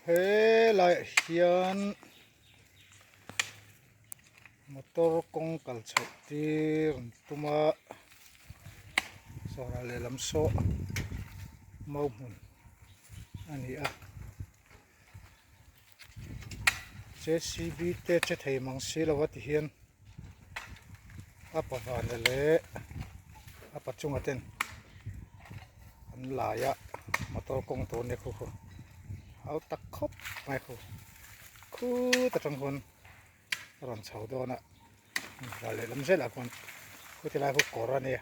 Helaiah hian motor kawng kal chhoh tir an tum a sawrah lehlam saw mau hmun a ni a J C B te che thei mang si lo a ti hian a pavana leh a pachunga ten an lai a motor kawng tur a nia khu khu hau tak khawp mai khu khut atang khuan a rawn chho dawn a ral lehlam zelah khuan khuti lai khu kawr a nia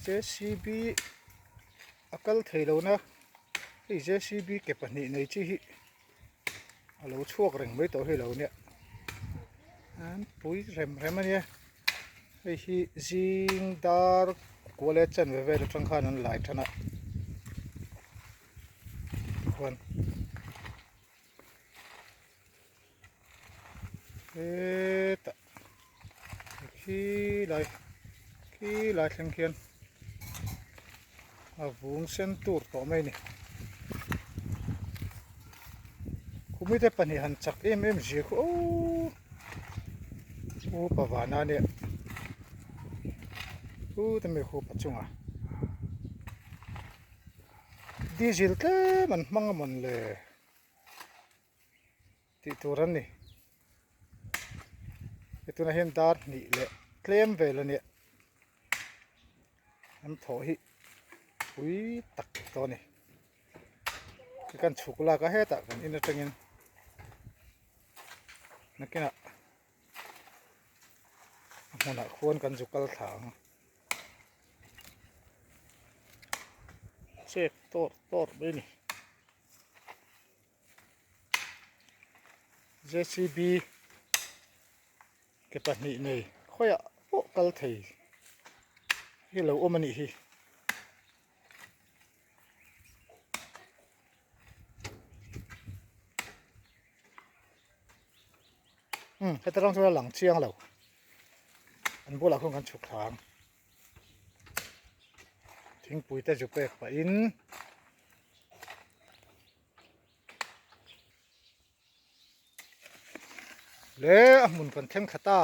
J C B a kal thei lo na hei J C B ke pahnih nei chi hi a lo chhuak reng mai tawh hi lo nia an pui rem rem a nia hei hi zing dar kua leh chanve vel atang khan an lai tan a tikhuan hetah khilai khilai thleng khian a vung sen tur tawh mai a ni khumi te pahnih han chak em em zia khu aww upa vana ania chu te mi khu pa chungah diesel tlem an hmang a mawn le. Tih tur an ni. Hei tunah hian dar hnih leh tlem vel a nia. An thawh hi pui tak tawh a ni. Khi kan chhuk lak a hetah kan in atangin nakinah a hmunah khuan kan zu kal thla ang. Chek tawr tawr mai a ni. J C B ke pahnih nei khawiah pawh kal thei hi lo awm a nih hi. Umm heta tang chuan a lang chiang lo an bulah khuan kan chhuk thla ang thingpui te zu pek pahin. Le a hmun kan thleng thla ta.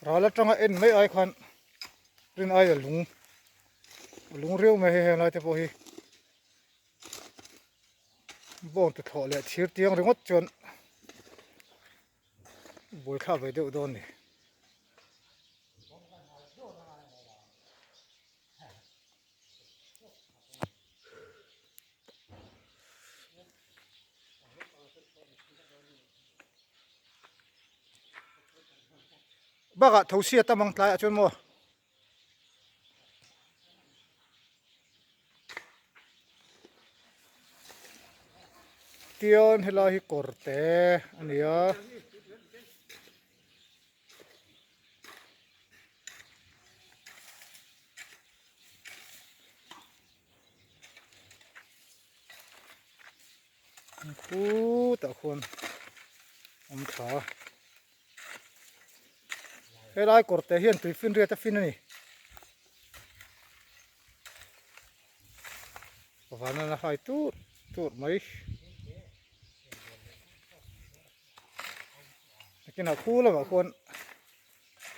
Ral atanga en mai ai khan rin aia lung lung riau mai hei helai te pawh hi bawng tuthlawh leh thir tiang ringawt chuan buaithlak ve deuh dawn a ni. Bakah thosi a tam ang tlaiah chuan maw. Tian helai hi kawr te a ni a. Khutah khuan awm tha a helai kawr te hian tui finriat a fin a ni vanana hai tur tur mai. Nakinah khu lamah khuan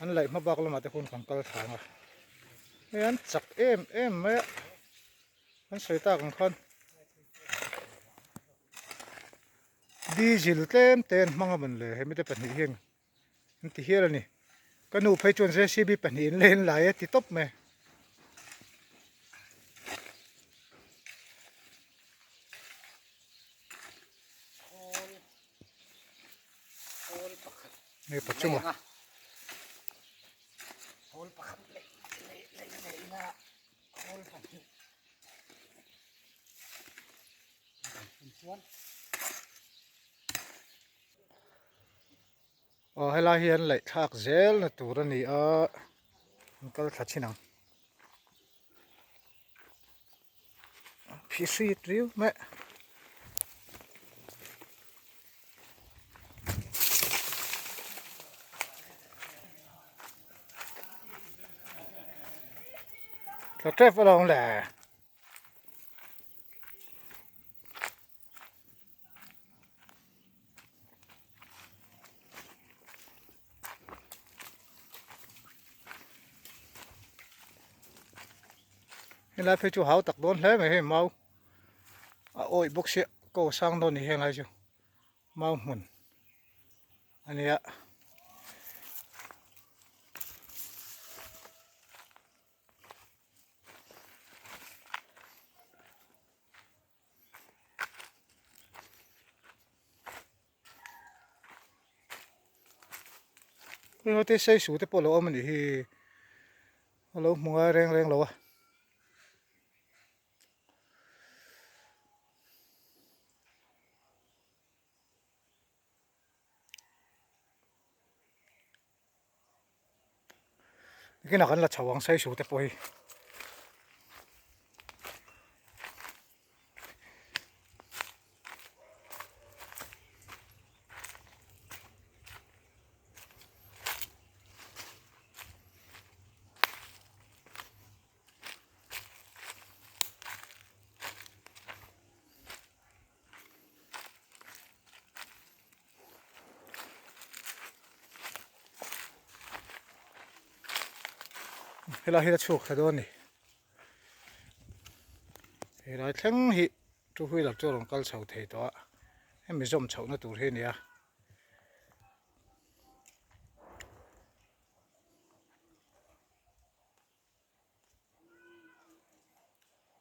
an laih hma bak lamah te khuan kan kal thang a hei an chak em em mai a an sawi tak ang khan diesel tlem te an hmang a mawn le hemi te pahnih hian an ti hial a ni ka nu phei chuan J C B pahnih in len lai a ti tawp mai. Nge pa chunga. Khawl pakhat leh leh leh leh ina khawl pahnih. Chuan Aw helai hian laih thlak zel na tur a ni a an kal thla thin ang. Phih hrit riau mai. Tla tep alawm le. Helai phei chu hau tak dawn hle mai hei mau a awih bawk sia ko sang dawn ni heng lai chu mau hmun a nia. Hei te sei su te pawh a lo awm a nih hi a lo hmu ngai reng reng lo a. Nikinah kan la chho ang saisu te pawh hi. Helai hi a chhuak thla dawn a ni helai thleng hi two wheeler chu a rawn kal chho thei tawh a hemi zawm chhohna tur hi a ni a.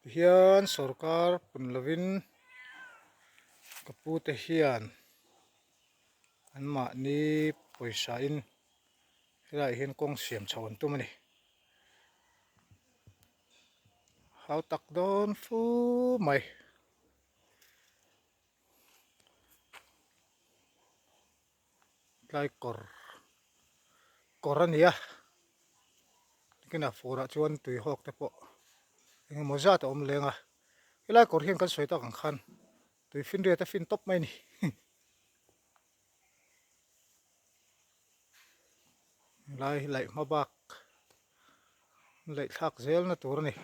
Tihian sorkar pun lovin ka pu te hian an mahni pawisa in helaiah hian kawng siam chho an tum a ni. Hau tak dawn fu mai. Tlai kawr kawr a ni a nikinah furah chuan tui hawk te pawh eng emaw zat a awm leng a helai kawr hian kan sawi tak ang khan tui finriat a fin tawp mai a ni helai hi laih hma bak laih thlak zel na tur a ni.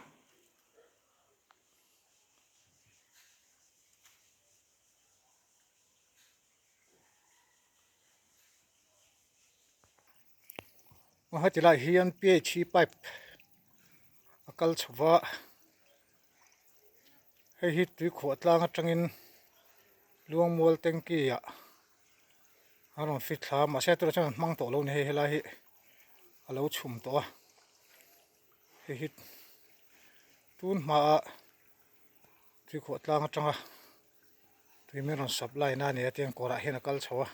Heti lai hian phe pipe a kal chho va hei hi tuikhuah tlang atangin luangmual tanky ah a rawn fit thla a mahse tunah chuan an hmang tawh lo a ni hei helai hi a lo chhum tawh a hei hi tun hmaah tuikhuah tlang atanga tui min rawn supply na a ni a tiang kawrah hian a kal chho a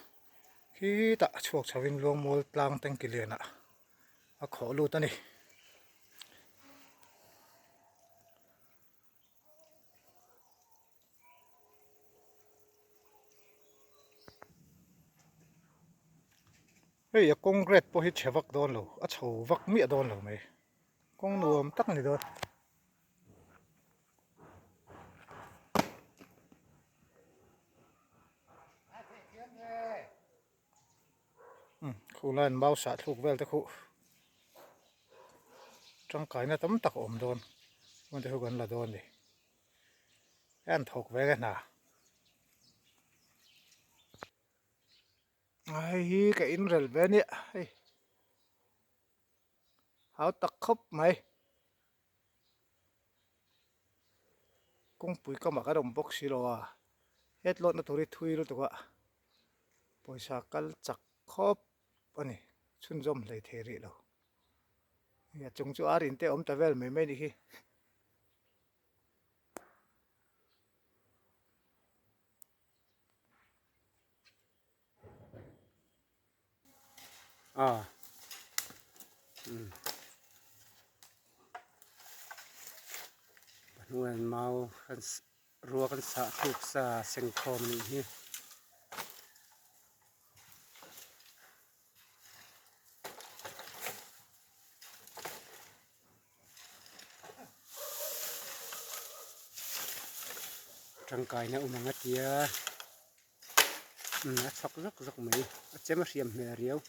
khitah a chhuak chho in luangmual tlang tanky lianah a khawh lut a ni. Hei a kawng grade pawh hi chhe vak dawn lo a chho vak miah dawn lo mai kawng nuam tak a ni dawn. Khu laiin mau sah thluk vel te khuh tangkaina tam tak a awm dawn hmun te khu kan la dawn a ni a an thawk ve nge hna. Hei hi ka inrel ve a nia hei. Hau tak khawp mai. Kawngpui kamah kan awm bawk si lo a, het lawtna tur hi thui lutuk a, pawisa kal chak khawp a ni, chhunzawm hlei thei rih lo. A chung chu ar in te a awm ta vel mai mai a nih hi. A umm pahnuaiah mau kan rua kan sah thluk sa sengkhawm a nih hi. Tangkaina awm ang a tia a chhawk zawk zawk mai a chem a hriam hmel riau.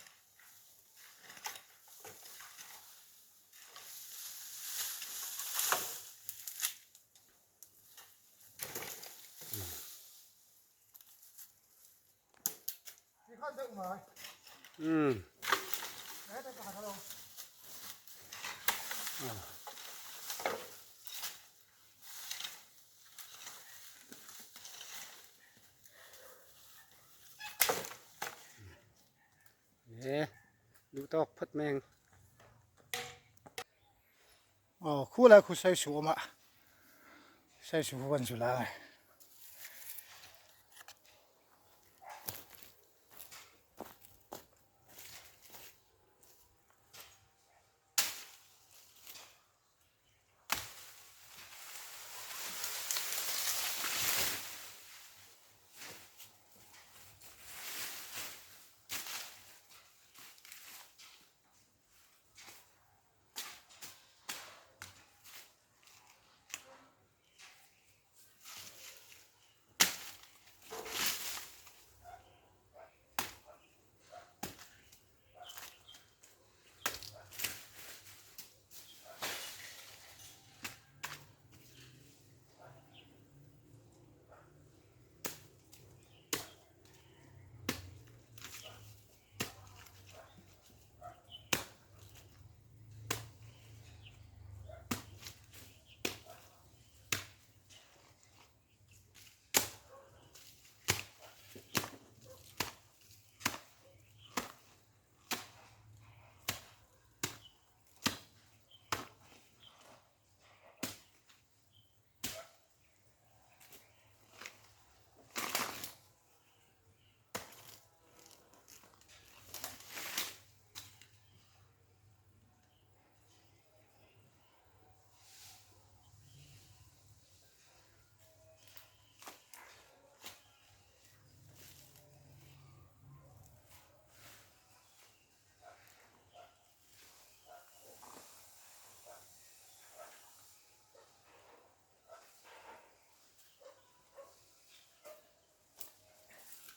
Umm. E duh tawk phawt mai ang. Aw khu lai khu sai su awm a sai su khu kan zu la a.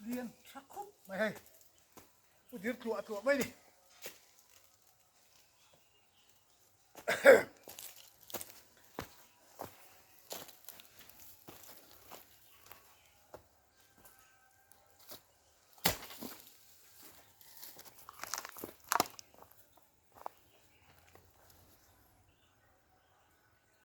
Lian tha khawp mai hei, u dir tluah tluah mai ni.